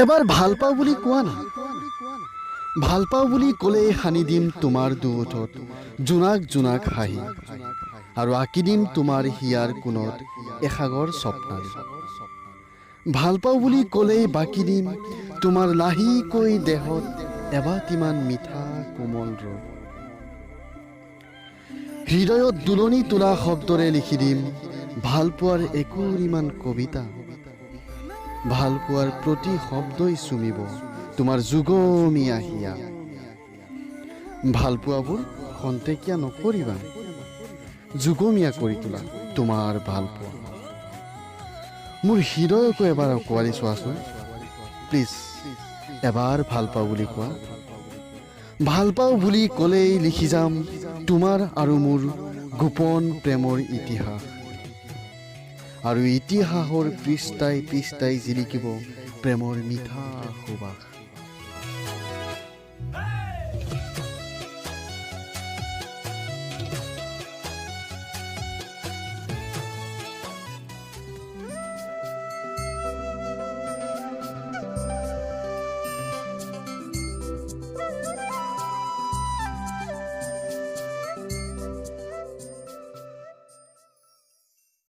এবাৰ ভাল পাওঁ বুলি কোৱা না। ভাল পাওঁ বুলি ক'লেই সানি দিম তোমাৰ দুওঁঠত জোনাক জোনাক হাঁহি আৰু আঁকি দিম তোমাৰ হিয়াৰ কোণত এসাগৰ স্বপ্নালী। ভাল পাওঁ বুলি ক'লেই বাকি দিম তোমাৰ লাহিকৈ দেহত এবাটিমান মিঠা কোমল ৰ'দ। হৃদয়ত দুলনি তোলা শব্দৰে লিখি দিম ভালপোৱাৰ একুৰিমান কবিতা। ভালপোৱাৰ প্ৰতি শব্দই চুমিব তোমাৰ যুগমীয়া হিয়া। ভালপোৱাবোৰ খন্তেকীয়া নকৰিবা, যুগমীয়া কৰি তোলা তোমাৰ ভালপোৱা। মোৰ হৃদয়কো এবাৰ আঁকোৱালি চোৱাচোন। প্লিজ, এবাৰ ভাল পাওঁ বুলি কোৱা। ভাল পাওঁ বুলি ক'লেই লিখি যাম তোমাৰ আৰু মোৰ গোপন প্ৰেমৰ ইতিহাস আৰু ইতিহাসৰ পৃষ্ঠাই পৃষ্ঠাই জিলিকিব প্ৰেমৰ মিঠা সুবাস।